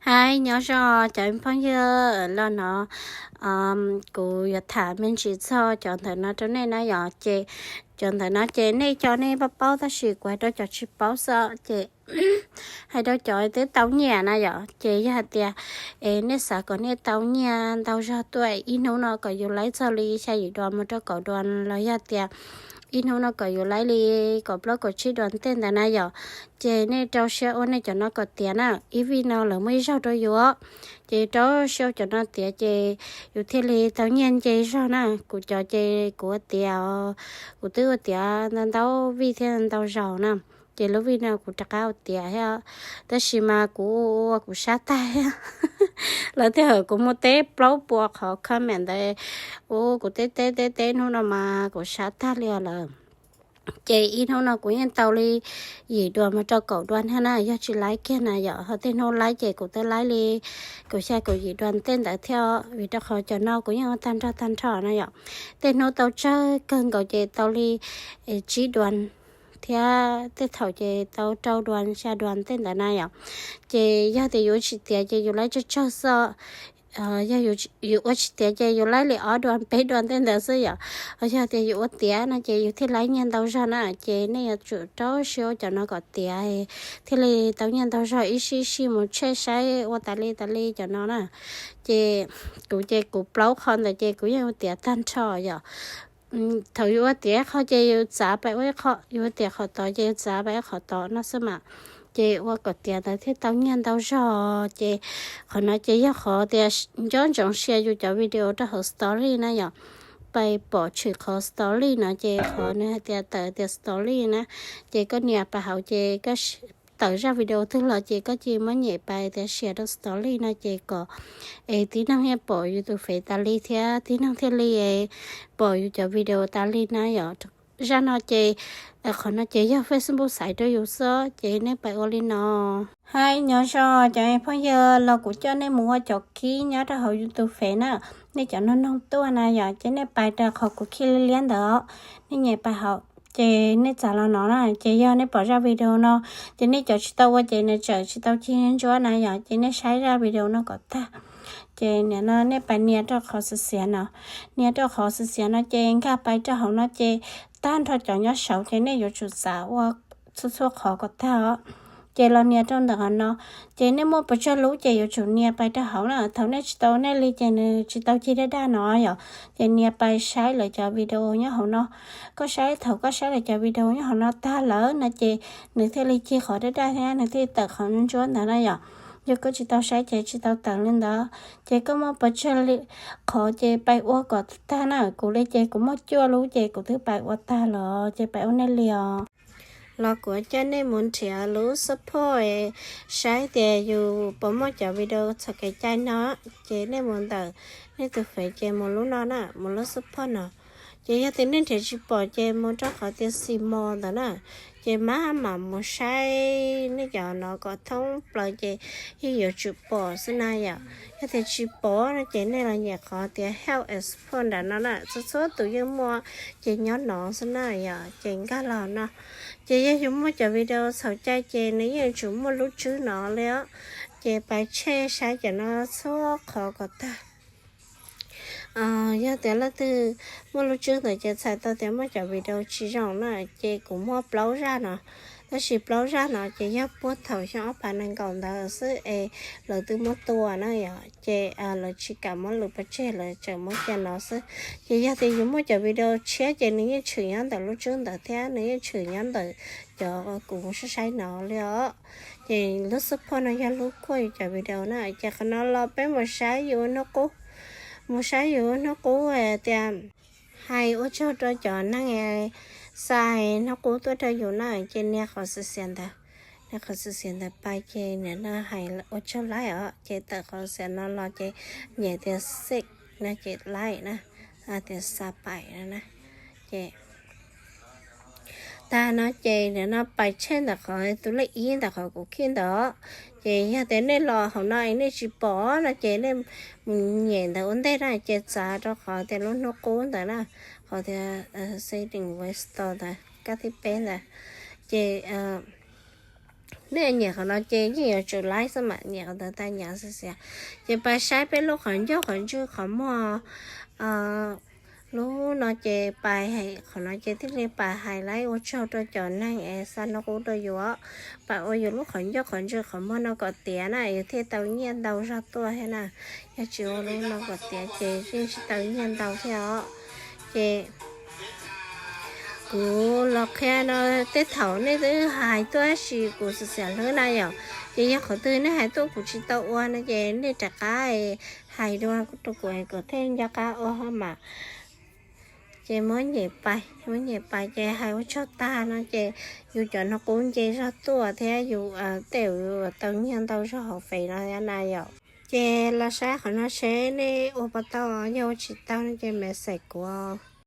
Hais nyob zoo cov phooj ywg, los no kuv yuav tham me ntsis txog cov ntawm no rau nej na yom. Ces cov ntawm no ces nej cov nej paub paub tab sis kuv hais rau cov tsis paub xwb ces hais rau cov twb tau nyiaj na yom. Ces yog hais tias es nej xav kom nej tau nyiaj ntau zog tuaj ib hnub no kom yus laib txog li xya yim duas mus rau kaum duas los yog tias ib hnub no kom yus laib li kaum plaub kaum tsib duas tej ntawd na yom. Ces nej rau siab ua nej cov no kom tiav na, ib vij no lawv muaj ib zaug rau yus. Ces rau siab ua cov no tiav ces yus thiaj li tau nyiaj nce zog na. Kuv cov ces kuv ua tiav, kuv twb ua tiav ntau ntau vij thiab ntau zaus na. Ces lub vij no kuv rov qab ua tiav thiab, tab sis mas kuv ua kuv sab tag thiab. Lawv thiaj hais kuv muaj teb plaub puas qhov comment ntawd, ua kuv teb teb teb teb hnub no mas kuv sab tag li os lawm. Ces ib hnub no kuv yeej tau li yim duas mus rau kaum duas thiab na, yog tsis laib kiag na yom. Ho tej hnub laib ces kuv twb laib li kaum xya kaum yim duas tej ntawd thiab, vim rau qhov cov no kuv yeej ua tag nrho tag nrho na yom. Tej hnub tau tsawg kawg nkaus ces tau li tsib duas thiab tej thaum ces tau rau duas xya duas tej ntawd na yom. Ces yog tias yus ua tsis tiav ces yus laib tsawg tsawg xwb. Yog yus ua tsis tiav ces yus laib li ob duas peb duas tej ntawd xwb yom. Yog tias yus ua tiav no ces yus thiaj laib nyiaj ntau zog na. Ces nej yuav tsum rau siab ua cov no kom tiav thiaj li tau nyiaj ntau zog, ib sij ib sij mus tshem saib ua tas li tas li cov no na. Ces kuv ces kuv plaub qho ntawd ces kuv yeej ua tiav tag nrho yom. Thaum yus ua tiav ib qho ces yus txav pais ua ib qho, yus ua tiav qhov tod ces yus txav pais ua qhov tod no xwb mas. Ces ua kom tiav ntawd thiaj tau nyiaj ntau zog. Ces qhov no ces yog qhov tias nco ntsoov share yus cov video rau hauv story na yom. Pais pom tshwm qhov story no ces qhov nws hais tias tawm tias story na, ces koj nias pais hauv ces koj tawm zaj video twg los ces koj cia muab nyem pais tias share rau story no ces kom es tib neeg thiaj pom yus tus fev tas li thiab tib neeg thiaj li pom yus cov video tas li na yom. Zaj no ces, qhov no ces yog Facebook xaiv rau yus xwb ces nej pais ua li no. Hais nyob zoo cov phooj ywg, los kuv coj nej mus ua cov kib nyob rau hauv yus tus fev na. Nej cov noog noog tuaj na yom, ces nej pais rau qhov kuv khi liab liab ntawd, nej nyem pais hauv. Ces nej txav los no na, ces yog nej pom zaj video no, ces nej cov tsis tau ua ces nws tseem tsis tau cig ntsuab na yom, ces nej saib zaj video no kom tag. Ces nim no nej pais nias rau qhov xiav xiav no, nias rau qhov xiav xiav no ces nkag pais rau hauv no ces tag nrho cov nyob saud ces nej yuav tsum txav ua txhua txhua qhov kom tag os. Ces los nias rau ntawm qhov no, ces nej muaj pes tsawg lub ces yuav tsum nias pais rau hauv na. Thaum nej tsis tau nej li ces nws tsis tau cig daj daj no yom. Ces nias pais saib lawv cov video nyob hauv no. Koj saib, thaum koj saib lawv cov video nyob hauv no tag lawm no ces nws thiaj li cig qhov daj daj thiab nws thiaj li tawm qhov ntsuab ntawd na yom. Yog koj tsis tau saib ces tsis tau tawm li ntawd. Ces koj muaj pes tsawg li qhov ces pais ua kom tag na. Kuv li ces kuv muaj cuaj lub ces kuv twb pais ua tag los ces pais ua nej li os. Los kuv coj nej mus nrhiav lub support, saib tias yus puas muaj cov video txog kev cai no, ces nej mus ntawm nej tus fev ces mus lub no na, mus lub support no. Ces yog tias nej nrhiav tsis pom ces mus rau qhov tias xi mos ntawd na, ces mam mam mus saib nej cov no kom thoob plaws ces yeej yuav tsum pom xwb na yom. Yog tias tsis pom no ces nej los nyem qhov tias help and support nram no na, txhua txhua tus yeej muaj, ces nyob no xwb na yom, ces nkag los no. Ces yog yus muaj cov video txhaum cai ces nws yeej yuav tsum muaj lub tswb no li os. Ces pais check saib cov no txhua qhov kom tag. Yog tias leej twg muaj lub tswb ntawd ces txhais tau tias muaj cov video tsis zoo na, ces kuv muaj plaub zaj no. Tab sis plaub zaj no ces yog puag thaum xyoo ob phav nees nkaum ntawd xwb es lawv twb muab tua na yom, ces lawv tsis kam muab lwm pov tseg lawv tseem muab cia no xwb. Ces yog tias yus muaj cov video tshiab ces nws yeej tshwm nyob ntawm lub tswb ntawd thiab nws yeej tshwm nyob ntawm cov kuv saib saib no li os. Ces lub support no yog lub kuaj yus cov video na, ces qhov no los peb mus saib yus hnub qub, mus saib yus hnub qub tias hais ua tsaug rau cov neeg xa hnub qub tuaj rau yus na, ces nias qhov xwm xiav ntawd, nias qhov xwm xiav ntawd pais ces nim no hais ua tsaug laib os, ces tawm qhov xwm xiav no los ces nyem tias send no ces laib na, tias xa pais no na. Ces tag no ces nim no pais check ntawm qhov tus lej ib ntawm qhov kuv khij ntawd. Ces yog tias nej los hauv no es nej tsis pom no ces nej mus nyem ntawd ua ntej na, ces txav rau qhov tias lub hnub qub ntawd na, qhov tias setting web store ntawd kab thib peb ntawd. Ces Nej nyiam qhov no ces yeej yuav tsum like xwb mas, nyiam qhov ntawd tag nyiam xwb xwb. Ces pais saib peb lub qhov ncauj qhov ntswg qhov muag lub no ces pais, qhov no ces thiaj li pais hais laiv ua tsaug rau cov neeg es xa noo qub rau yus, pais ua yus lub qhov ncauj qhov ntswg qhov muag no kom tiav na, yus thiaj tau nyiaj ntau zog tuaj thiab na. Yog tsis ua lub no kom tiav ces yeej tsis tau nyiaj ntau thiab os. Ces kuv los qhia no tej thaum nej twb hais tuaj tab sis kuv xiam xiam hlwb na yom. Ces yog qhov twg nej hais tuaj kuv tsis tau ua no ces nej rov qab hais dua rau kuv, kuv thiaj nco qab ua mas. Ces muab nyem pais, muab nyem pais ces hais ua tsaug tag no ces yus cov noo qub nce zog tuaj thiab yus tej tau nyiaj ntau zog hauv fem no thiab na yom. Ces los saib qhov no seb nej ua puas tau, yog ua tsis tau no ces message kuv.